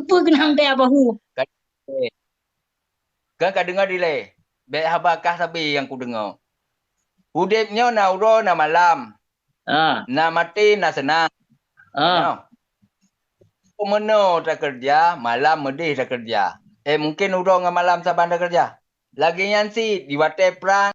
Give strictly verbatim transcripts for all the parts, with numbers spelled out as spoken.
Peue keunan teuh bahu? Kan, eh, kan ka deungoe dilée. Bék haba kah sabe nyang kudeungoe. Udeb nyoe na uroe na malam. Ah. Na maté na seunang. Ah. Nyoe. Peumeunyoe takeureuja, malam meudeh takeureuja. Eh, mungken uroe ngon malam saban takeureuja. Lagée nyan cit di watée prang.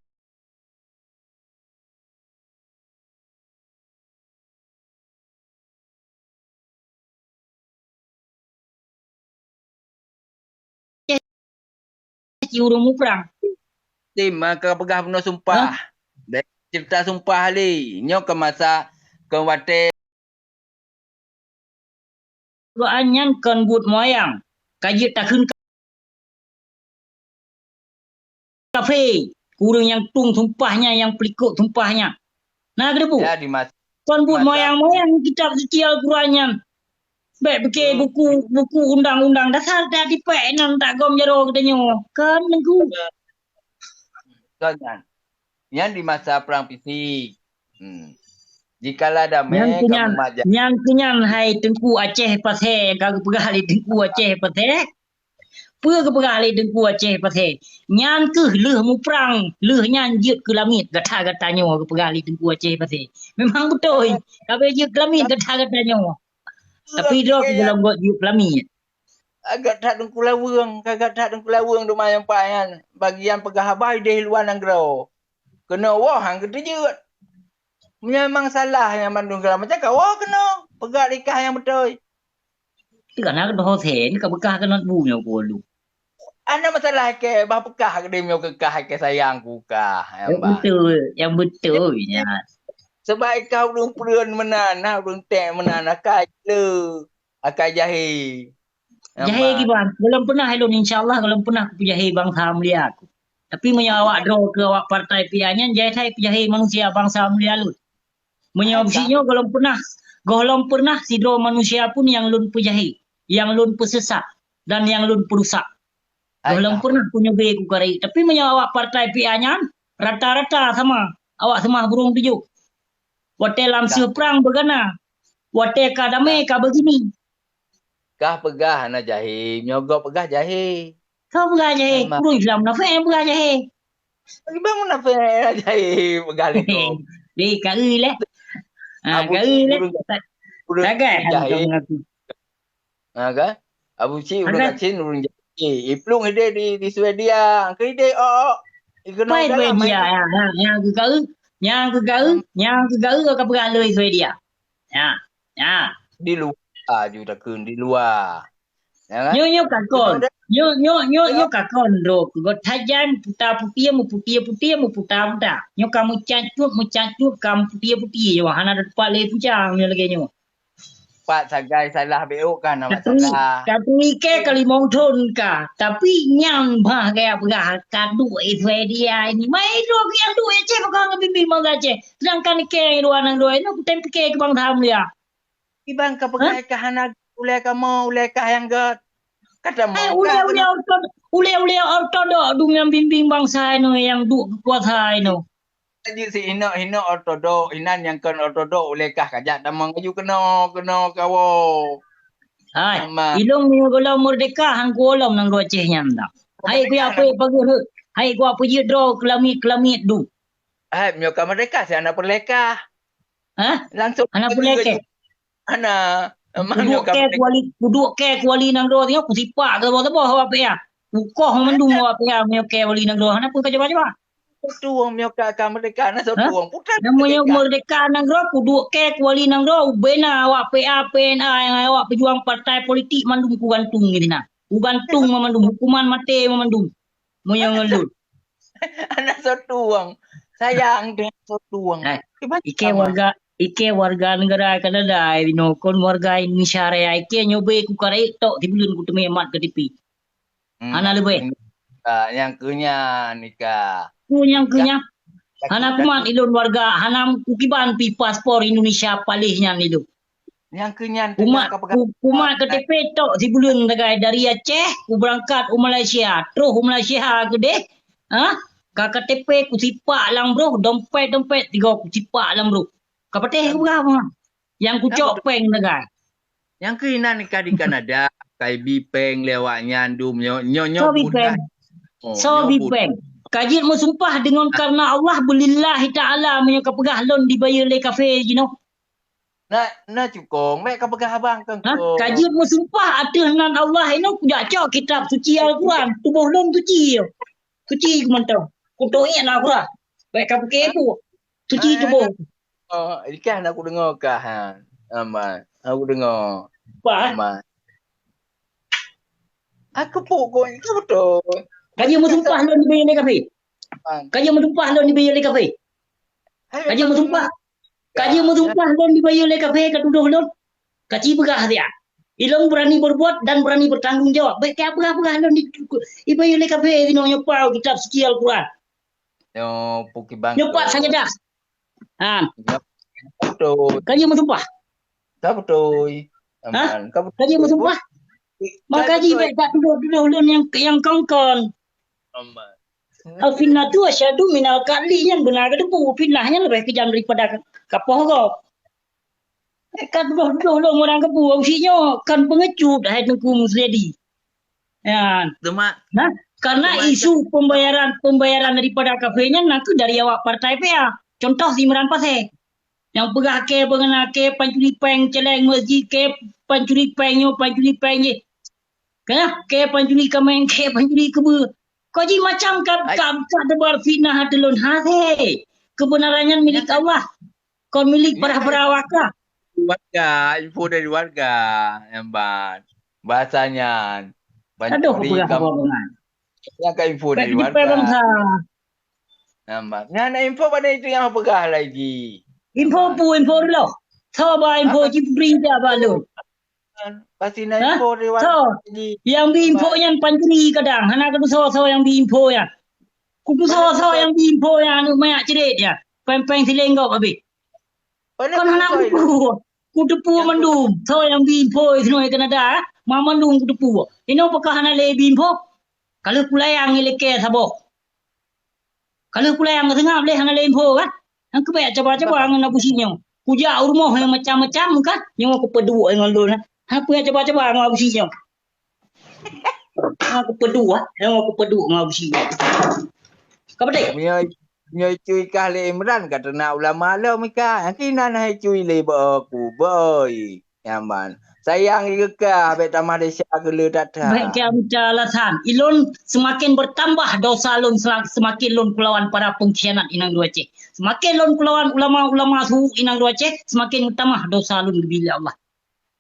Ci ureuëng muprang. Tem, ka peugah bunoe sumpah. Hah? Dek cerita sumpah lé. Nyoe ka masa, ka watée Quran nyan kon buet moyang, ka jeuet takheun kafé, ureuëng nyang tueng sumpah nyan, nyang peulikot sumpah nyan. Na keudeubu? Ya, di mas-, kon buet masa moyang-moyang kitab suci Al-Quran nyan. Bék pike, hmm, buku, buku undang-undang dasar dak dipék nan dak gom jaroe geutanyoe. Kon Teungku. Kon nyan. Nyan di masa prang fisik. Hmm. Jikala damé, nyang keu nyan, kamu majak. Nyang keu nyan hai Teungku Aceh Pasé, ka geupeugah lé Teungku Aceh Pasé. Peue geupeugah lé Teungku Aceh Pasé? Nyan keuh lheueh muprang, lheueh nyan jeuet keu lamiet gata-gata nyoe geupeugah lé Teungku Aceh Pasé. Memang beutôi, ka bék jeuet keu lamiet gata-gata nyoe. Tapi droe keu gohlom gét jeuet keu lamiet. Agak that Teungku Laweueng, agak that Teungku Laweueng teuma nyang paih nyan. Bagian peugah haba ideh luwa nanggroe. Keunoe woh han geuteujeuet. Meunyoe memang salah nyan mandum segala macam, ka woe keunoe. Peugah likah nyang beutôi. Teuka na keunoe Hussein, ka beukah keunoe bu nyoe ku lu. Ana masalah ke, bah peugah keudeh nyoe keukah ke sayang ku kah, nyang bah. Beutôi, nyang beutôi nyan. Sebab ikah ureuëng peureuet meunan, na ureuëng tek meunan, akai le, akai jahé. Nyang bah. Jahé kiban, gohlom peunah ilôn, insya Allah gohlom peunah kupeujahé bansa mulia ku. Tapi meunyoe awak droe keu awak partai P A nyan, jai that peujahé manusia bansa mulia lôn. Meunyoe bisi nyoe gohlom peunah, gohlom peunah sidroe manusia pun nyang lôn peujahé, nyang lôn peusesat, dan nyang lôn peurusak. Gohlom peunah punyubi ku kari. Tapi meunyoe awak partai P A nyan, rata-rata sama, awak seumah burông tujoh. Watée lam seuprang beugana, watée ka damé ka beugini. Kah peugah hana jahé, nyoe gob peugah jahé. Kau peugah jahé, ureuëng Islam munafék nyang peugah jahé. Bagaimana munafék jahé peugah lé gob? Deh, ka eu leh. Ha, ka eu leh. Ureuëng jahé. Ha, kan? Abu Cik ureuëng gasien, ureuëng jahé. Iplueng hideh di, di Swedia. Keu hideh, oh, oh. Pai dalam Swedia, ya, ya, nyang keu ka eu, nyang keu ka eu, nyang keu ka eu ka peugah lé Swedia. Ya, ya. Di luwa ju takheun, di luwa. Ya kan? Nyoe, nyoe ka kon. Nyoe, nyoe, nyoe, nyoe ka kon droe. Keu got hajan puta putie, meuputie-putie, meuputa-puta. Nyoe ka meucacut, meucacut, ka meuputie-putie. Nyoe hana teumpat lé pucang nyoe lagée nyoe. Pat sagai salah B O kan na masalah. Katuri ke ka limong thon ka. Tapi nyang bah gaya peugah ka duek Swedia ini. Mai droe nyang duek Aceh peugah ngon bimbing bangsa Aceh. Sedangkan ke luwa nanggroe nyoe kutem pike keu bansa mulia. Iban ka peugah kah hana ulée kamoe, ulée kah nyang gét. Kata hai, mau ulée-ulée ortodok, ulée-ulée ortodok dum nyang bimbing bansa inoe nyang duek keukuasa inoe. Jadi si inok-inok ortodok, inan nyang kon ortodok ulée kah kajak tamong aju keunoe, keunoe kawoe. Hai, ilong nyoe gohlom merdeka hang kuolom nanggroe Aceh nyan dak. Hai kuya pui pageue, hai kuya pui jeuet droe keulamiet-keulamiet du. Hai, meunyoe ka merdeka si hana peureulée kah. Hah? Langsung hana peureulée kah. Hana. Kuduek ke kuali, kuduek ke kuali nanggroe nyoe kusipak ke boh-boh awak P A. Kukoh mandum awak P A meunyoe ke wali nanggroe hana pun ka cuba-cuba. Tueng meunyoe ka, ka merdeka na so tueng. Putra. Namun nyoe merdeka nanggroe kuduek ke kuali nanggroe ubena awak P A, P N A nyang awak pejuang partai politik mandum kugantung di sinan. Kugantung mandum hukuman maté mandum. Meunyoe ngon lôn. Anak soe tueng. Sayang deh soe tueng. Hai, ike warga, ike warga negara Kanada inoe kon warga Indonesia raya ike nyoe be kukarek tok sibuleuen kuteumé mat ke T P. Hana leubeh. Nyang keu nyan ika. Ku nyang keu nyan. Hana kumat ilôn warga, hana kukiban pi paspor Indonesia paléh nyan ilôn. Nyang keu nyan kumat, kumat K T P tok sibuleuen sagai dari Aceh, kubeurangkat u Malaysia, troh u Malaysia keudeh, ha? Ka K T P kusipak lam broh, dompet-dompet sigoe kusipak lam broh. Ka patéh kupeugah, nyang kucok péng sagai. Nyang keu inan nikah di Kanada. Hai bipeng lé awaknyan dum nyoe, nyoe, nyoe Soe bipeng? Soe bipeng? Ka jeuet meusumpah deungon karna Allah, "Billahi ta'ala," meunyoe ka peugah lôn dibayeue lé kafé jinoe. Na, na cukong, mek ka peugah abang keu Ha? Ka jeuet meusumpah ateueh nan Allah inoe, kujak cok kitab suci Al-Quran, tuboh lôn suci. Suci keu mantong. Kutoh ié na Al-Quran. Bèk ka pike bu. Suci tuboh. Oh, ikan aku dengar kah, ha. Aman. Aku dengar. Bah. Aman. Aku pukul itu betul. Ka jeuet meusumpah lôn dibayeue lé kafé. Ka jeuet meusumpah lôn dibayeue lé kafé. Ka jeuet meusumpah. Ka jeuet meusumpah lôn dibayeue lé kafé ka tudoh lôn. Ka ci peugah siat. Ilôn berani berbuat dan berani bertanggung jawab. Bèk ka peugah-peugah lôn di, dibayeue lé kafé sinoe nyoe pau kitab suci Al-Quran. Nyoe puki bang. Nyoe pat sajadah. Ha. Betul. Ka jeuet meusumpah. Ka betul. Ha? Aman. Ka betul. Ka jeuet meusumpah. Maka ji bèk ka tudoh-tudoh lôn nyang, nyang kongkon. Aman. Al-fitnatu asyaddu minal qatli, nyan beuna geuteupeue fitnah nyan leubeh keujam daripada kapoh gob. Eh, ka tudoh-tudoh lôn urang geupeu, usi nyoe kan peungecut hai Teungku Musliadi. Ya. Teuma Nah, karena teuma isu pembayaran-pembayaran daripada kafé nyan na kheueh dari awak partai P A. Contoh Imran Pasé. Nyang peugah kèe beungana kèe pancuri pèng cèlèng meuseujid, kèe pancuri pèng nyoe, pancuri pèng jih. Kah, kèe pancuri kameng, kèe pancuri keubeue. Ko jih macam ka, ka, ka teubar fitnah ateueh lôn. Hasé. Keubeunaran nyan milék Allah. Kon milék parah-parah awak kah. Warga, info dari warga, Emban. Bahasa nyan. Aduh, pancuri peugah kam-, apa bangai. Nyan ka info dari warga. Bangsa. Nampak. Nyan info pada itu nyang peugah lagi. Info pu, info dulu. Soe ba info Cipri jak ba lôn. Pasti na info dari warga. Nyang bi info nyan pancuri kadang. Hana kuteusoe soe nyang bi info nyan. Kuteusoe soe nyang bi info nyan aneuk manyak cret nyan. Pèng-pèng siléng gob habéh. Kon hana kuteupeue. Kuteupeue mandum. Soe nyang bi info sinoe Kanada, eh? Ma mandum kuteupeue. Inoe pakon hana lé bi info? Ka lheueh kulayang ilée kèe saboh. Ka lheueh kulayang seungab lé hana lé info kan? Nyang keubiet caba-caba ngon Abu Syiek nyoe. Kujak u rumoh nyang macam-macam kan? Nyoe kupeuduek ngon lôn. Hana peue caba-caba ngon Abu Syiek nyoe. Hana kupeuduek, nyoe kupeuduek ngon Abu Syiek nyoe. Ka beutôi? Meunyoe, meunyoe icui kah lé Imran ka teunak ulama lom ika. Nyang kinan hai icui lé bak aku, boy. Nyaman. Sayang jih keu kah, bèk tamah desya keu le that-that. Bèk keu mita alasan. Ilôn seumaken beutambah dosa lôn sela-, seumaken lôn keulawan para peungkhianat inong dua Aceh. Seumaken lôn keulawan ulama-ulama su inong dua Aceh, seumaken meutamah dosa lôn geubri lé Allah.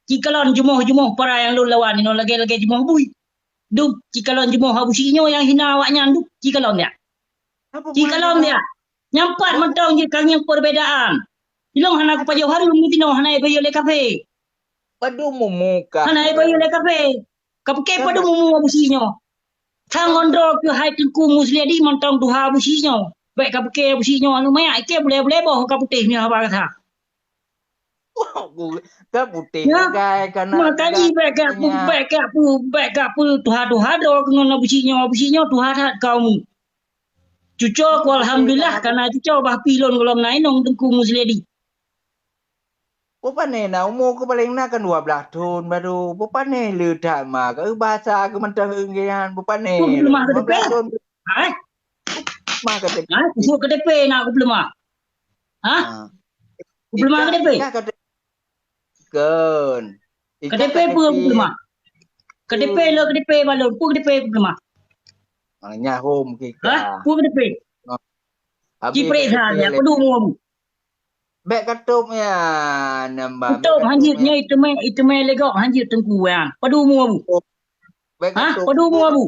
Cikalon jumoh-jumoh para nyang lôn lawan inoe lagèe-lagèe jumoh bui. Dum, cikalon jumoh Abu Syiek nyoe nyang hina awaknyan dum, cikalon nyan. Cikalon nyan. Nyang pat mantong jih ka ngieng perbedaan. Ilôn hana kupajoh hareuem, meuti nyoe hana ibayeue lé kafé. Padum mumu kah? Hana ibayeue lé kafé. Ka pike padum mumu Abu Syiek nyoe. Sang ngon droe keuh hai Teungku Musliadi mantong tuha Abu Syiek nyoe. Bèk ka pike Abu Syiek nyoe aneuk manyak, ikèe bulèe-bulèe boh ka putéh nyoe haba gata. Ka putéh sagai kana. Makajih bèk ka pu-, bèk ka pu-, bèk ka pu-, tuha-tuha droe keuh ngon Abu Syiek nyoe, Abu Syiek nyoe tuha that kaum. Cuco ku alhamdulillah kana cuco bah pi lôn gohlom na inong Teungku Musliadi. Beupané na umu keu paleng na kan dua blaih thon baru. Beupané le that ma ka bahasa keu mantong nyan beupané. Peuleumah keu teupeu. Hai? Mah keu teupeu. Hai, kusuk keu teupeu na kupeuleumah. Hah? Kupeuleumah keu teupeu? Kon. Keu teupeu peue kupeuleumah? Keu teupeu le keu teupeu balon. Peue keu teupeu kupeuleumah? Nyahom kika. Hah? Peue keu teupeu? Ciprek sa ya, peue dumu abu. Bèk katôp nyan, nyan ba. Katôp hanjeuet nyoe iteumé, iteumé lé gob hanjeuet teungku nyan. Padum mu abu? Bèk katôp. Hah? Padum mu abu?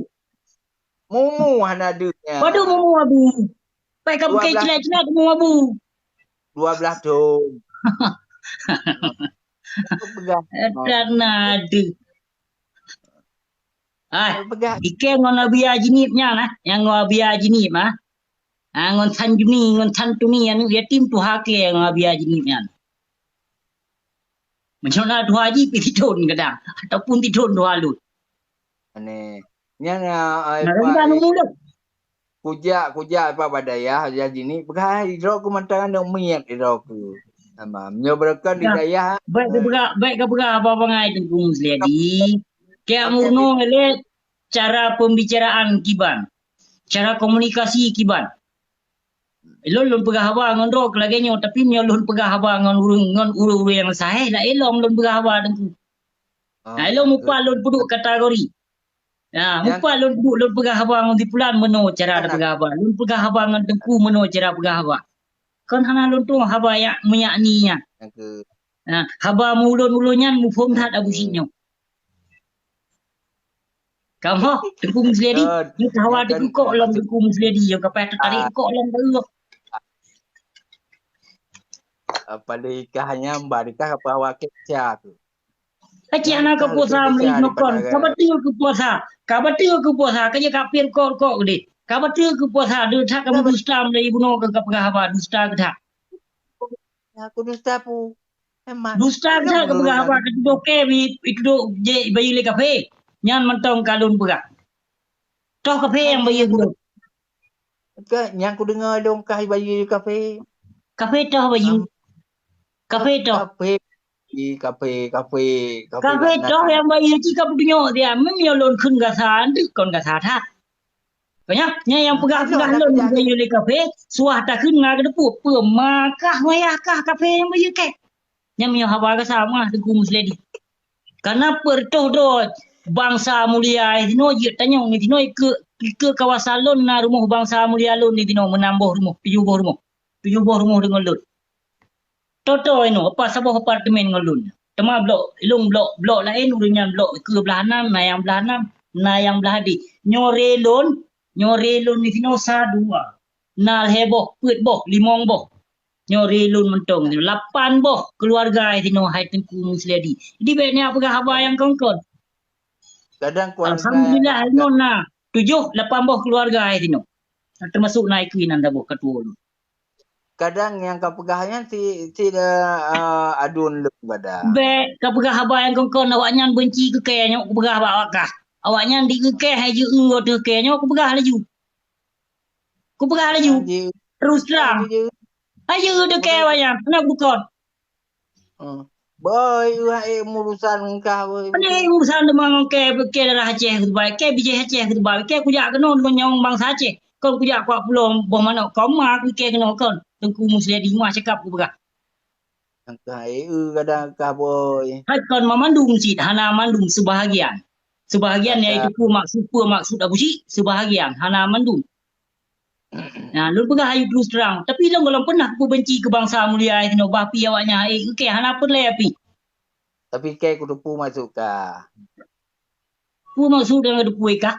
Mumu hana deuek nyan. Padum mu abu? Bèk ka bukée cilat-cilat mu abu. Dua blaih thon. Peugah. Edan na deuek. Hai, peugah. Ikée ngon Abia Jeunieb nyan, ah. Nyang ngon Abia Jeunieb, ah. Ah, ngon Sanjuni, ngon Santuni, aneuk yatim tuha kée ngon Abia Jeunieb nyan. Meunyoe na tuha jih pih tithon kadang, ataupun tithon tuha lôn. Aneh. Nyan, ah, ai, na rendah pai. Umur lôn. Kujak, kujak bak dayah, Abia Jeunieb peugah, "Hai, droe keuh mantong aneuk miet droe keuh." Ama, meunyoe beureukan di dayah, bèk kapeugah, bèk kapeugah haba bangai Teungku Musliadi. Keuneuk meurunoe lé cara pembicaraan kiban, cara komunikasi kiban. Lôn, lôn peugah haba ngon droe keu lagèe nyoe, tapi meunyoe lôn peugah haba ngon ureueng, ngon ureueng-ureueng nyang saheh, laén lom lôn peugah haba Teungku. Nah, ilôn mupat lôn peuduek kategori. Nah, mupat lôn peuduek, lôn peugah haba ngon si pulan meunoe cara tapeugah haba. Lôn peugah haba ngon Teungku meunoe cara peugah haba. Kon hana lôn tueng haba nyang meunyak ni nyan. Nah, haba meuulôn-ulôn nyan muphom that Abu Syik nyoe. Kamoe Teungku Musledi, nyoe hawa Teungku kok lom Teungku Musledi, nyoe ka payah tatarék kok lom baru. Apa lé ikah nyan, barikah apa awak kek sia tu? Ka cit hana keupuasa meuleueh nyoe kon. Ka bateue keupuasa. Ka bateue keupuasa. Ka jeuet kafé kok-kok deh. Ka bateue keupuasa. Deuh that ka meudusta meuleueh bunoe ka peugah haba. Dusta keu that. Aku dusta pu. Memang. Dusta keu that ka peugah haba. Ka tudoh kèe bi, bi tudoh jih bayeue lé kafé. Nyan mantong ka lôn peugah. Toh kafé nyang bayeue keu lôn. Ke nyang kudeungoe lôn kah bayeue kafé. Kafé toh bayeue. Kafé toh. Kafé, kafé, kafé, kafé toh nyang bayeue cit ka peutunyok dia. Meunyoe lôn kheun gasa, deuh kon gasa that. Nyan, nyan nyang peugah-peugah lôn bayeue lé kafé, suah takheun na keudeupu, peue makah wayah kah kafé nyang bayeue kèe. Nyan meunyoe haba gasa meuah Teungku Musledi. Kana peureutoh droe bansa mulia sinoe jeuet tanyong sinoe keu, keu kawasan lôn na rumoh bansa mulia lôn sinoe meunam boh rumoh, tujoh boh rumoh. Tujoh boh rumoh deungon lôn. Toto inoe, apa saboh apartemen ngon lôn. Teuma blok, ilôn blok, blok laén ureueng nyan blok keue blah nam, na nyang blah nam, na nyang blah deh. Nyoe ré lôn, nyoe ré lôn disinoe sa dua. Na lhèe boh, peuet boh, limong boh. Nyoe ré lôn mantong, lapan boh keuluarga disinoe hai Teungku Musledi. Jadi bèk neujak peugah haba nyang kon-kon. Kadang kuat. Alhamdulillah, nyoe na tujoh, lapan boh keuluarga disinoe. Teumasuk na ikui nan saboh katuoe lôn. Kadang nyang ka peugah nyan si, si, eh, adun lôn kadang. Bèk ka peugah haba nyang kon-kon, awaknyan beunci keu kèe nyoe kupeugah bak awak kah. Awaknyan di keu kèe hai jeuet ateueh kèe nyoe kupeugah laju. Kupeugah laju. Terus terang. Hai jeuet ateueh kèe awaknyan, hana bukon. Boy, eu hai urusan kah boy. Pane urusan teuma ngon kèe, kèe darah Aceh keu teuma, kèe bijèh Aceh keu teuma, kèe kujak keunoe deungon nyawöng bansa Aceh. Kon kujak kuat pulo boh manok, kon ma keu kèe keunoe kon. Teungku Musledi meuah cakap kupeugah. Angkah eu kadang kah boy. Hai kon mamandum cit, hana mandum, sebahagian. Sebahagian nyang itu peue maksud, peue maksud Abu Syik, sebahagian, hana mandum. Nah, lôn peugah ayue terus terang. Tapi lôn gohlom peunah kupeubenci keu bansa mulia sinoe, bah pi awaknyan hai keu kèe hana peureulèe pi. Tapi kèe kuteupeue maksud kah. Peue maksud nyang teupeue kah?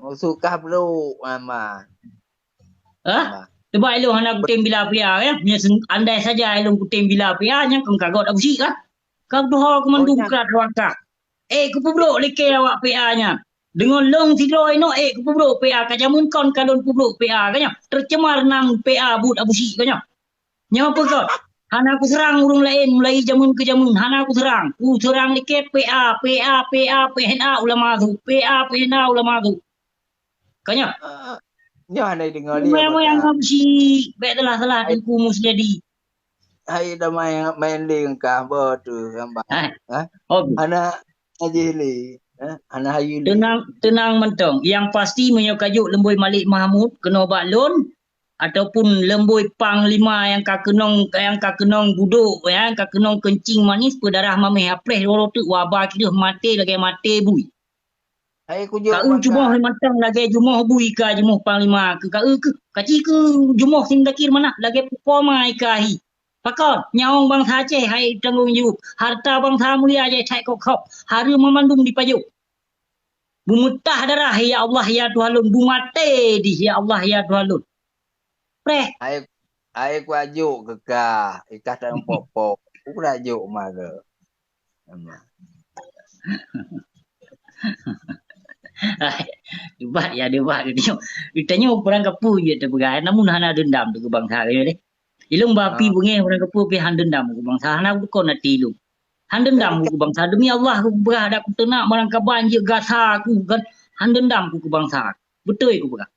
Maksud kah brôk, Mama. Hah? Mama. Sebab ilôn hana kutem bila P A, ya. Meunyoe andai saja ilôn kutem bila P A, nyan kon ka göt Abu Syik kah. Ka tuho keu mandum krat ruang kah. Eh, kupeubrôk lé kèe awak P A nyan. Deungon lôn sidroe inoe, eh, kupeubrôk P A. Ka jameun kon ka lôn peubrôk P A, ka nyoe. Tercemar nan P A buet Abu Syik, ka nyoe. Nyoe peue kon? Hana kuseurang ureueng laén mulai jameun keu jameun. Hana kuseurang. Kuseurang lé kèe P A, P A, P A, P N A ulama su. P A, P N A ulama su. Ka nyoe? Ah, nyoe hana deungoe lé. Moyang-moyang Abu Syik, bèk salah-salah Teungku Musledi. Hai dah main, main lé kah, boh tu, gambar. Hai. Hah? Hana ajih lé. Hah? Hana hayu lé. Teunang, teunang mantong. Nyang pasti meunyoe ka jok Leumbôi Malik Mahmud keunoe bak lôn, ataupun Leumbôi Panglima nyang ka keunong, nyang ka keunong budok, nyang ka keunong keuncing manis, peudarah mamèh, apreh loro teuk waba kideuh maté lagèe maté bui. Hai kujok. Ka eu jumoh mantong lagèe jumoh bui ka jumoh panglima keu ka eu keuh. Ka ci keu jumoh si Mudakir manah lagèe pukoma ika hi. Pakon, nyawöng bansa Aceh hai tanggong jaweueb. Harta bansa mulia jai that kok khop. Hareuem mandum dipajoh. Beumeutah darah, ya Allah, ya Tuhan lôn. Beumaté dih, ya Allah, ya Tuhan lôn. Preh. Hai, hai kuajok keu kah, ikah tang pok-pok. Ku kuajok mara. Ama. Hai, debat ya, debat geutanyoe. Geutanyoe peurang kapeue jeuet tapeugah, namun hana deundam keu bansa geutanyoe deh. Ilôn bah pi beungèh peurang kapeue pi han deundam keu bansa, hana beukon até ilôn. Han deundam keu bansa, demi Allah kupeugah, dak kuteunak barang kaban jeuet gasa ku kan, han deundam keu bansa. Beutôi kupeugah.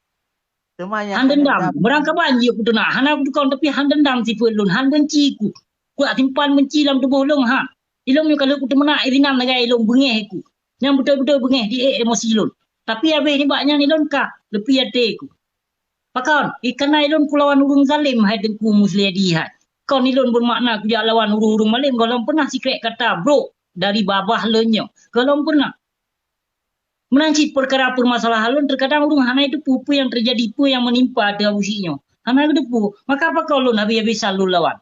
Han deundam. Barang kaban jeuet kuteunak, hana kutukon, tapi han deundam sifeuet lôn, han beunci ku. Kudak simpan beunci lam tuboh lôn, ha. Ilôn nyoe ka lheueh kuteumeunak ié sinan lagèe ilôn beungèh ku. Nyang beutôi-beutôi beungéh di ék emosi lôn. Tapi abéh nibak nyan ilôn ka leupie até ku. Pakon? Ikana ilôn kulawan ureuëng zalim hai Teungku Musliadi hai. Kon ilôn beumakna kujak lawan ureuëng-ureuëng malém gohlom peunah sikrék kata brok dari babah lôn nyoe. Gohlom peunah. Meunan cit peukara peumasalahan lôn, teukadang ureuëng hana iteupeue peue nyang teujadi, peue nyang meunimpa ateueh Abu Syik nyoe. Hana geuteupeue, maka pakon lôn habéh-habéh lôn lawan.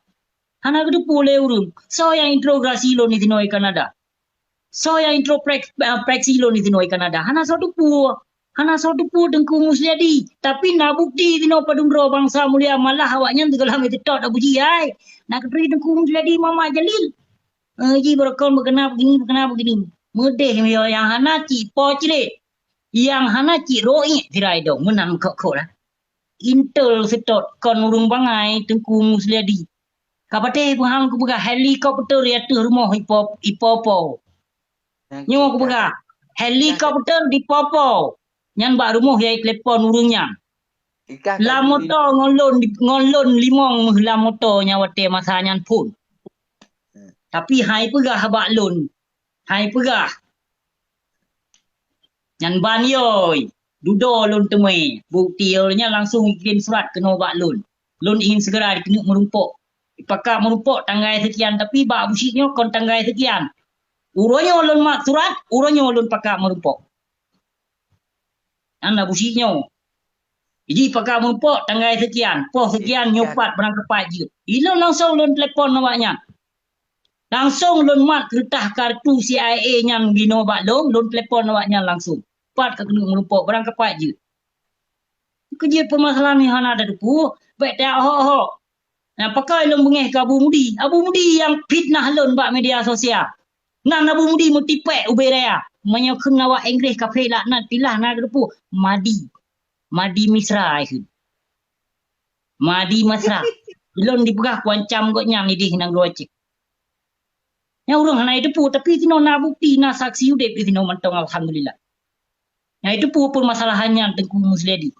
Hana geuteupeue lé ureuëng, soe nyang interogasi lôn disinoe Kanada. Soe nyang introprek-, eh, preksi lôn disinoe Kanada. Hana soe teupeue. Hana soe teupeue Teungku Musliadi. Tapi na bukti disinoe padum droe bansa mulia, malah awaknyan teugohlom teutot Abu Syik ai. Na keuturi Teungku Musliadi Muhammad Jalil. Eh, ji beureukan beukena begini, beukena begini. Meudeh yo nyang hana cit po cre. Nyang hana cit roiek sirai dong meunan kok-kok lah. Intel seutôt kon ureuëng bangai Teungku Musliadi. Ka patéh peuhang kupeugah helikopter ateueh rumoh ipo-, ipo-po. Nyoe kupeugah helikopter di po-po. Nyan bak rumoh yai telepon ureuëng nyan. Lam moto ngon lôn, ngon lôn limong meuh lam moto nyang watée masa nyan phon. Tapi hai peugah bak lôn. Hai peugah. Nyan ban yoi, dudoe lôn teumé. Bukti yoi nyan langsung ikirim surat keunoe bak lôn. Lôn ingin segera dikeuneuk meurumpok. Ipakat meurumpok tanggai sekian, tapi bak Abu Syik nyoe kon tanggai sekian. Uroe nyoe lôn mat surat, uroe nyoe lôn pakat meurumpok. Nyan Abu Syik nyoe. Jadi pakat meurumpok tanggai sekian, poh sekian nyoe pat beurangkapat jeuet. Ilôn langsung lôn telepon awaknyan. Langsung lôn mat keureutah kartu C I A nyan binoe bak lôn, lôn telepon awaknyan langsung. Pat ka keuneuk meurumpok, beurangkapat jeuet. Keujeuet peumasalahan nyoe hana tateupeue, bék teuhok-hok. Nah, pakon lôn beungéh keu Abu Mudi. Abu Mudi nyang fitnah lôn bak media sosial. Nan Abu Mudi meutipék ubé raya. Meunyoe kheun awak Inggréh kafé laknat pilah na geuteupeue. Madi. Madi Misra ai kheun. Madi Misra. Lôn dipeugah kuancam gobnyan idéh nanggroe Aceh. Nyang ureuëng hana iteupeue, tapi sinoe na bukti, na saksi udeb di sinoe mantong, alhamdulillah. Nyang iteupeue peumasalahan nyan Teungku Musliadi.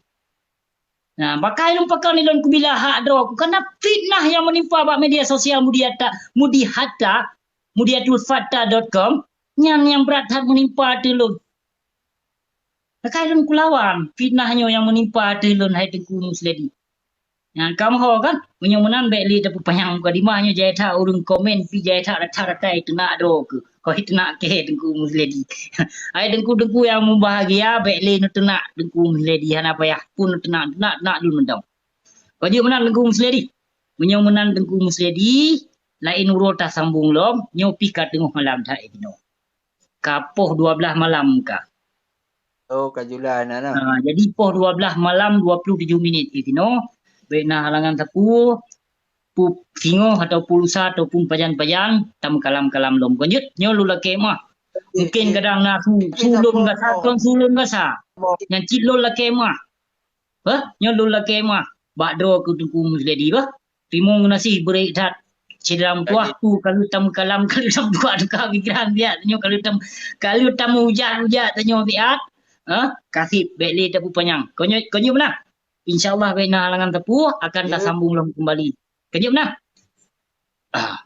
Nah, pakai lôn pakon ilôn kubila hak droe ku, karena fitnah nyang meunimpa bak media sosial Mudi Hatta, Mudi Hatta, mudiatul fatta dot com, nyan nyang brat that meunimpa ateueh lôn. Pakai lôn kulawan fitnah nyoe nyang meunimpa ateueh lôn hai Teungku Musliadi. Nyan kam ho kan, meunyoe meunan bék lé tapeupanyang mukadimah nyoe, jai that ureuëng komen pih jai that rata-rata teunak droe keuh. Koi teunak keu Teungku Musliadi. Hai Teungku-teungku nyang mubahgia, bék lé neuteunak Teungku Musliadi, hana payah pun neuteunak, teunak-teunak lôn mantong. Kon jeuet meunan Teungku Musliadi. Meunyoe meunan Teungku Musliadi, laén uroe tasambong lom, nyoe pih ka teungoh malam that jinoe. Ka poh dua belas malam ka. Oh, ka jula na, na. Ha, jadi poh dua belas malam dua puluh tujuh minit di sinoe. Bék na halangan sapeue, pu-, singoh ataupun lusa ataupun pajan-pajan, tameukalam-kalam lom. Kon jeuet, nyoe lôn lakée meuah. Mungkin kadang na su, su lôn gasa, kon su lôn gasa. Nyan cit lôn lakée meuah. Hah? Nyoe lôn lakée meuah bak droe keu Teungku Musliadi bah. Teurimong geunaséh beureuek that. Syedara meutuwah, ku ka lheueh tameukalam, ka lheueh tameutuwah tuka pikiran biak. Nyoe ka lheueh tam-, ka lheueh tameujak-ujak tanyoe siat. Hah? Kaseb, bék lé tapeupanyang. Kon jeuet, kon jeuet meunan. Insya Allah bék na halangan sapeue, akan tasambong lom keumbali. Kon jeuet meunan. Ah.